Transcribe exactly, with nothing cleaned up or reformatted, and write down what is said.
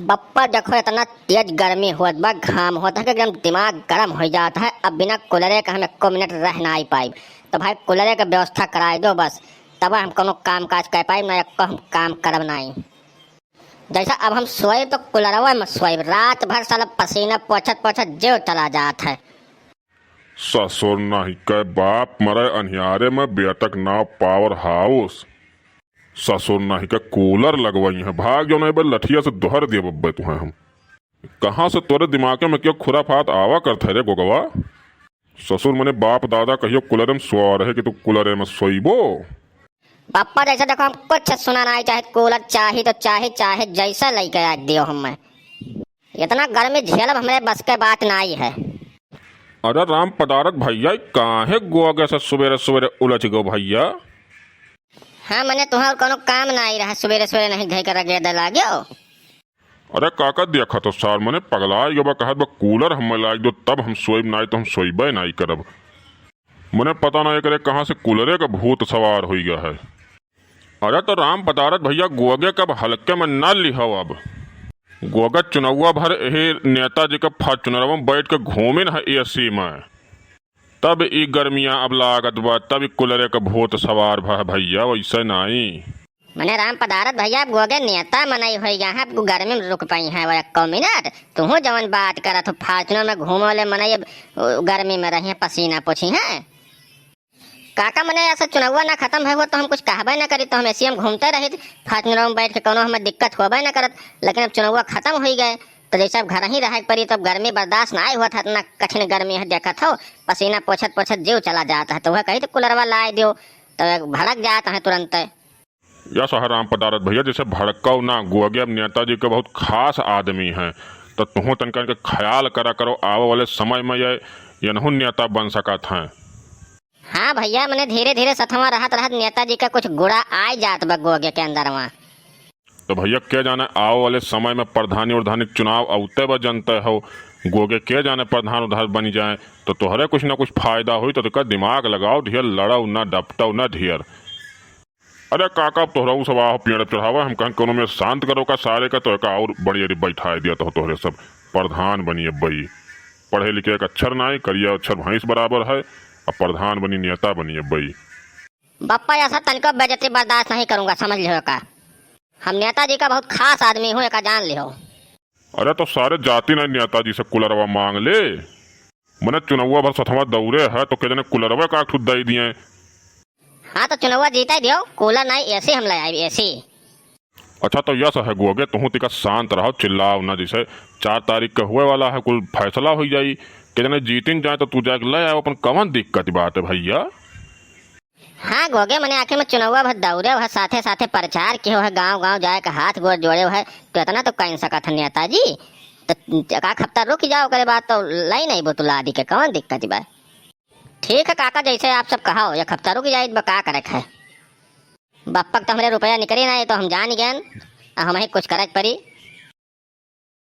बप्पा देखो, इतना तेज गर्मी होत बा, घाम होत है कि एकदम दिमाग गरम होइ जात है। अब बिना कूलरे के हम एको मिनट रह नाहीं पाइब। तो भाई, कूलरे के व्यवस्था कराइ दो बस, तब हम कउनो काम काज कइ पाइब, ना एको हम काम करब नाहीं। जइसे अब हम सोइब तो कूलरवा में सोइब, रात भर साला पसीना पोछत पोछत जीव चला जात है। ससुर नाहीं के बाप मरे अन्हियारे में, बेटक नाव power house। ससुर नाहीं के कूलर लगवइहैं, भाग जो नाहीं बे लठिया से दोहर दिया बब्बे तुहैं हम। कहाँ से तोरे दिमागे में क्यों खुराफात आवा करत है रे गोगवा? ससुर मने बाप दादा कहियो कूलरे में सोआ रहे कि तू कूलरे में सोइबो? बप्पा जइसे देखो, हम कुछ सुना नाहीं चाहित, कूलर चाहित तो चाहित, चाहित जइसे लइके आइ दियो हमें। इतना गर्मी झेलब हमरे बस के बात नाहीं है। अरे राम पदारथ भइया, काहे गोगे से सुबेरे सुबेरे उलझ गो भइया? हाँ, मने तुहां अउर कउनो काम नाहीं रहा, सुबेरे सुबेरे नाहीं धइ के रगेदे लाग्यो। अरे काका, देखा तो सार, मने पगलाइ गवा, कहत बा कूलर हमें लाइ दियो, तब हम सोइब, नाहीं तो हम सोइबे नाहीं करब। मने पता ना एकरे कहाँ से कूलरे का भूत सवार होइ गया है। अरे तो राम पदारथ भइया, गोगे का अब हल्के में ना लिहो अब। गोगे चुनौवा भर एही नेताजी का Fortuner में बैठ के घूमिन है AC में। तब ई गर्मियाँ अब लागत बा, तब ई कूलरे का भूत सवार भा है भइया, वइसे नाहीं। मने राम पदारथ भइया, अब गोगे नेता मनई होइ गया है, अब गर्मी में रुक पइहैं वो एको मिनट? तुहूँ जवन बात करत हो, Fortuner में घूमे वाले मनई अब, उ, गर्मी में रहिहैं, पसीना पोछिहैं। काका, मने अइसे चुनौवा ना खतम भए हुआ तो हम कुछ कहबे ना करी, तो हम AC में घूमते रहित, Fortuner में बैठ के कउनो हमें दिक्कत होबे ना करत। लेकिन अब चुनौवा खतम होइ गए, तो जइसे अब घरहीं रहे के परी, तो अब गर्मी बर्दाश्त नाहीं होत है, इतना कठिन गर्मी है, देखत हो, पसीना पोछत पोछत जीव चला जात है, तो वह कही तो कूलरवा लाइ दियो, तो एक भड़क जात है तुरंते। या सह राम पदारथ भइया, जइसे भड़काओ ना, गोगे अब नेताजी के बहुत खास आदमी हैं, तो तुहूँ तनका इनके ख्याल करा करो, आवे वाले समय में ये, ये नहू नेता बन सकत हैं। हाँ भइया, मने धीरे धीरे सथवा रहत रहत नेताजी के कुछ गुड़ा आइ जात बा गोगे के अंदरवा। तो भइया, के जाने आवे वाले समय में प्रधानी उरधानी के चुनाव अउते बा, जनते हो, गोगे के जाने प्रधान उधार बनि जाए, तो तोहरे कुछ ना कुछ फायदा होई, तो तनका दिमाग लगाओ ढेर, लड़ाओ ना, डपटाओ ना ढेर। अरे काका, अब तोहरा उ सब आहो पेड़ चढ़ावा, हम कहन कउनो में शांत करो का सारे का, तो एका अउर बढ़िया रे बैठाए दिया तो तोहरे सब प्रधान बनिए बई। पढ़े लिखे एक अक्षर नाई, करिया अक्षर भैंस बराबर है, अब प्रधान बनी, नेता बनिए बई। बप्पा, यह सब तनिको बेइज्जती बर्दाश्त नहीं करूंगा, समझ लिहो का। हम नेताजी का बहुत खास आदमी हूँ, एका जान लिहो। अरे तो सारे जाति नहीं नेताजी से कुलरवा मांग ले। मने चुनौवा भर सथवा दौरे है तो के जने कुलरवा का एक ठो दे दिए। हाँ तो चुनौवा जीते दियो, कूलर नहीं AC हम ले आए, AC। अच्छा तो यस है गोगे, तुहूँ तिका शांत रहो, चिल्लाओ ना, जैसे चार तारीख के हुए वाला है, कुल फैसला हो जाई। के जने जीतिन जाए तो तू जाके ले आओ अपन, कवन दिक्कत बात है भैया? हाँ गोगे, मने आखिर में चुनौवा भर दौरे है, साथे साथे प्रचार किहो है, गांव गांव जाए के हाथ गोड़ जोड़े है, तो इतना तो कह सकत है नेताजी। तो एक आध हफ्ता रुक जाओ, ओकरे बाद तो लाई नहीं बोतुला दी के, कौन दिक्कत बा? ठीक है काका, जैसे आप सब कहो, एक हफ्ता रुक जाए, बा का करे है। बप्पक तो हमरे रुपया निकली नहीं, तो हम जान गए, अब हमें कुछ करे के पड़ी।